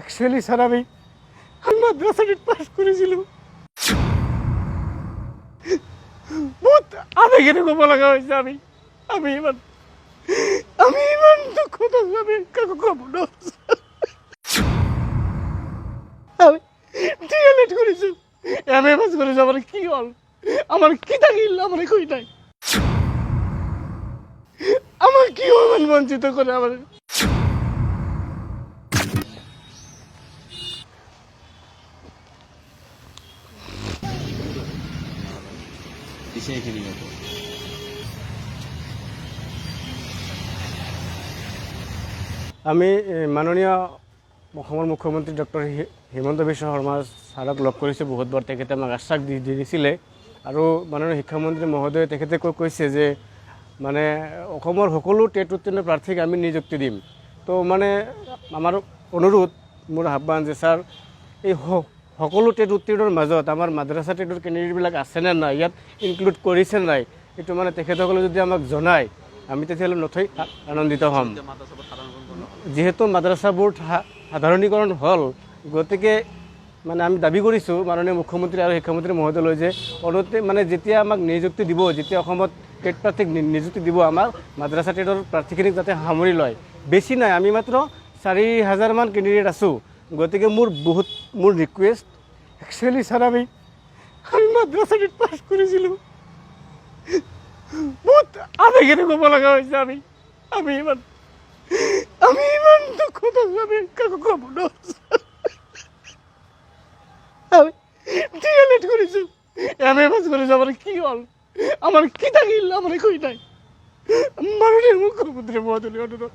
Actually sir, আমি আমি মাদ্ৰাছা পাছ কৰিছিলোঁ। বহুত আৱেগেৰে ক'ব লগা হৈছে। আমি আমি ইমান আমি ইমান দুখত আছোঁ, আমি কাকো ক'ব নোৱাৰোঁ। আমি ডিএলএড কৰিছোঁ, এমএ পাছ কৰিছোঁ, আমাৰ কি হ'ল? আমাৰ কি থাকিল? আমাৰ একোই নাই। আমাক কিয় ইমান বঞ্চিত কৰে আমাৰ? আমি মাননীয় অসমৰ মুখ্যমন্ত্ৰী ডক্টৰ হিমন্ত বিশ্ব শৰ্মা ছাৰক লগ কৰিছোঁ বহুতবাৰ। তেখেতে আমাক আশ্বাস দি দিছিলে আৰু মাননীয় শিক্ষামন্ত্ৰী মহোদয়ে তেখেতে কৈছে যে মানে অসমৰ সকলো টেট উত্তীৰ্ণ প্ৰাৰ্থীক আমি নিযুক্তি দিম। তো মানে আমাৰ অনুৰোধ, মোৰ আহ্বান যে ছাৰ, এই সকলো টেট উত্তীৰ্ণৰ মাজত আমাৰ মাদ্ৰাছা টেটৰ কেণ্ডিডেটবিলাক আছেনে নাই, ইয়াত ইনক্লুড কৰিছে নাই, এইটো মানে তেখেতসকলে যদি আমাক জনায়, আমি তেতিয়াহ'লে নথৈ আনন্দিত হ'ম। যিহেতু মাদ্ৰাছা বোৰ্ড সাধাৰণীকৰণ হ'ল, গতিকে মানে আমি দাবী কৰিছোঁ মাননীয় মুখ্যমন্ত্ৰী আৰু শিক্ষামন্ত্ৰী মহোদয়লৈ যে অনুতে মানে যেতিয়া আমাক নিযুক্তি দিব, যেতিয়া অসমত টেট প্ৰাৰ্থীক নিযুক্তি দিব, আমাৰ মাদ্ৰাছা টেটৰ প্ৰাৰ্থীখিনিক যাতে সামৰি লয়। বেছি নাই, আমি মাত্ৰ 4000মান কেণ্ডিডেট আছোঁ। গতিকে মোৰ বহুত মোৰ ৰিকুৱেষ্ট, একচুৱেলি ছাৰ, আমি আমি মাদ্ৰাছা টেট পাছ কৰিছিলোঁ। বহুত আৱেগেৰে ক'ব লগা হৈছে। আমি আমি ইমান আমি ইমান দুখত আছোঁ, আমি কাকো ক'ব নোৱাৰোঁ। আমি ডিএলএড কৰিছোঁ, এমএ পাছ কৰিছোঁ, আমাৰ কি হ'ল? আমাৰ কি থাকিল? আমাৰ একোই নাই। মাননীয় মুখ্যমন্ত্ৰী মহোদয়, অনুৰোধ,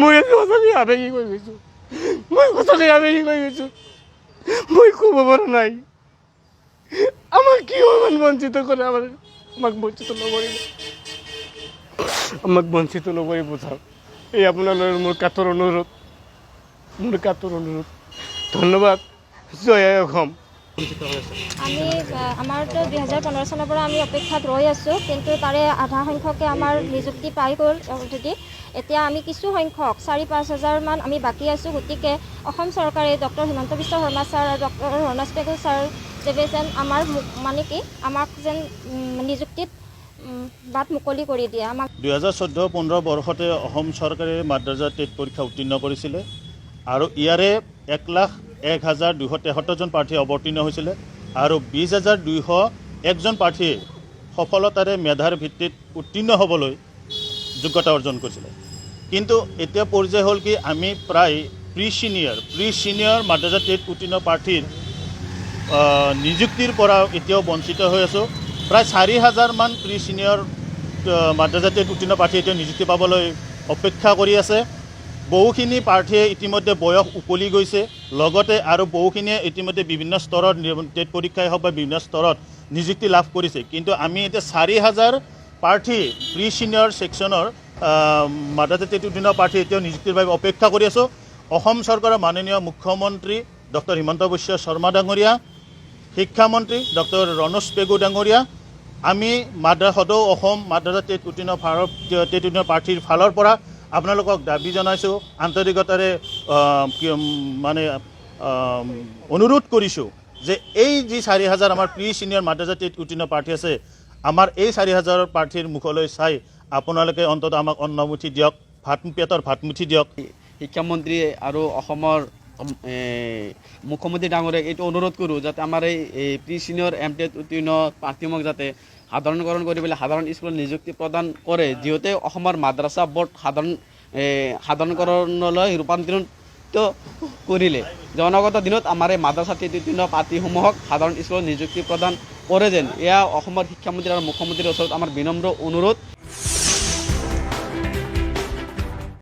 মই আজি সঁচাকৈ আৱেগিক হৈ গৈছোঁ। মই সঁচাকৈ আৱেগিক হৈ গৈছোঁ। মই ক'ব পৰা নাই। আমাক কিয় ইমান বঞ্চিত কৰে? আমাৰ আমাক বঞ্চিত নকৰিব, আমাক বঞ্চিত নকৰিব ছাৰ। এই আপোনালৈ মোৰ কাতৰ অনুৰোধ, মোৰ কাতৰ অনুৰোধ। ধন্যবাদ। জয় আই অসম। আমি আমাৰতো 2015 চনৰ পৰা আমি অপেক্ষাত ৰৈ আছোঁ, কিন্তু তাৰে আধা সংখ্যকে আমাৰ নিযুক্তি পাই গ'ল অলৰেডি। এতিয়া আমি কিছু সংখ্যক 4-5 হাজাৰমান আমি বাকী আছোঁ। গতিকে অসম চৰকাৰে ডক্টৰ হিমন্ত বিশ্ব শৰ্মা ছাৰ আৰু ডক্টৰ ৰণোজ পেগু ছাৰ দেৱে যেন আমাৰ মানে কি আমাক যেন নিযুক্তিত বাট মুকলি কৰি দিয়ে আমাক। 2014-15 বৰ্ষতে অসম চৰকাৰে মাদ্ৰাছা টেট পৰীক্ষা উত্তীৰ্ণ কৰিছিলে আৰু ইয়াৰে 1,01,273জন প্ৰাৰ্থী অৱতীৰ্ণ হৈছিলে আৰু 20,201জন প্ৰাৰ্থীয়ে সফলতাৰে মেধাৰ ভিত্তিত উত্তীৰ্ণ হ'বলৈ যোগ্যতা অৰ্জন কৰিছিলে। কিন্তু এতিয়া পৰ্যায় হ'ল কি, আমি প্ৰায় প্ৰি ছিনিয়ৰ মাদ্ৰাছা টেট উত্তীৰ্ণ প্ৰাৰ্থীৰ নিযুক্তিৰ পৰা এতিয়াও বঞ্চিত হৈ আছোঁ। প্ৰায় 4000মান প্ৰি ছিনিয়ৰ মাদ্ৰাছা টেট উত্তীৰ্ণ প্ৰাৰ্থী এতিয়া নিযুক্তি পাবলৈ অপেক্ষা কৰি আছে। বহুখিনি প্ৰাৰ্থীয়ে ইতিমধ্যে বয়স উকলি গৈছে, লগতে আৰু বহুখিনিয়ে ইতিমধ্যে বিভিন্ন স্তৰত টেট পৰীক্ষাই হওক বা বিভিন্ন স্তৰত নিযুক্তি লাভ কৰিছে। কিন্তু আমি এতিয়া 4000 প্ৰাৰ্থী প্ৰি ছিনিয়ৰ ছেকশ্যনৰ মাদ্ৰাছা টেট উত্তীৰ্ণ প্ৰাৰ্থী এতিয়াও নিযুক্তিৰ বাবে অপেক্ষা কৰি আছোঁ। অসম চৰকাৰৰ মাননীয় মুখ্যমন্ত্ৰী ডক্টৰ হিমন্ত বিশ্ব শৰ্মা ডাঙৰীয়া, শিক্ষামন্ত্ৰী ডক্টৰ ৰণোজ পেগু ডাঙৰীয়া, আমি সদৌ অসম মাদ্ৰাছা টেট উত্তীৰ্ণ টেট উত্তীৰ্ণ প্ৰাৰ্থীৰ ফালৰ পৰা আপোনালোকক দাবী জনাইছোঁ, আন্তৰিকতাৰে মানে অনুৰোধ কৰিছোঁ যে এই যি 4000 আমাৰ প্ৰি ছিনিয়ৰ মাদ্ৰাছা টেট উত্তীৰ্ণ প্ৰাৰ্থী আছে, আমাৰ এই 4000 প্ৰাৰ্থীৰ মুখলৈ চাই আপোনালোকে অন্ততঃ আমাক অন্নমুঠি দিয়ক, পেটৰ ভাতমুঠি দিয়ক। শিক্ষামন্ত্ৰী আৰু অসমৰ মুখ্যমন্ত্ৰী ডাঙৰীয়াক এইটো অনুৰোধ কৰোঁ যাতে আমাৰ এই প্ৰি ছিনিয়ৰ এম টেট উত্তীৰ্ণ প্ৰাৰ্থীসমূহক যাতে সাধাৰণকৰণ কৰি পেলাই সাধাৰণ স্কুলত নিযুক্তি প্ৰদান কৰে। যিহেতু অসমৰ মাদ্ৰাছা বৰ্ড সাধাৰণকৰণলৈ ৰূপান্তৰিত কৰিলে যে অনাগত দিনত আমাৰ এই মাদ্ৰাছা টেট উত্তীৰ্ণ প্ৰাৰ্থীসমূহক সাধাৰণ স্কুলত নিযুক্তি প্ৰদান কৰে যেন, এয়া অসমৰ শিক্ষামন্ত্ৰী আৰু মুখ্যমন্ত্ৰীৰ ওচৰত আমাৰ বিনম্ৰ অনুৰোধ।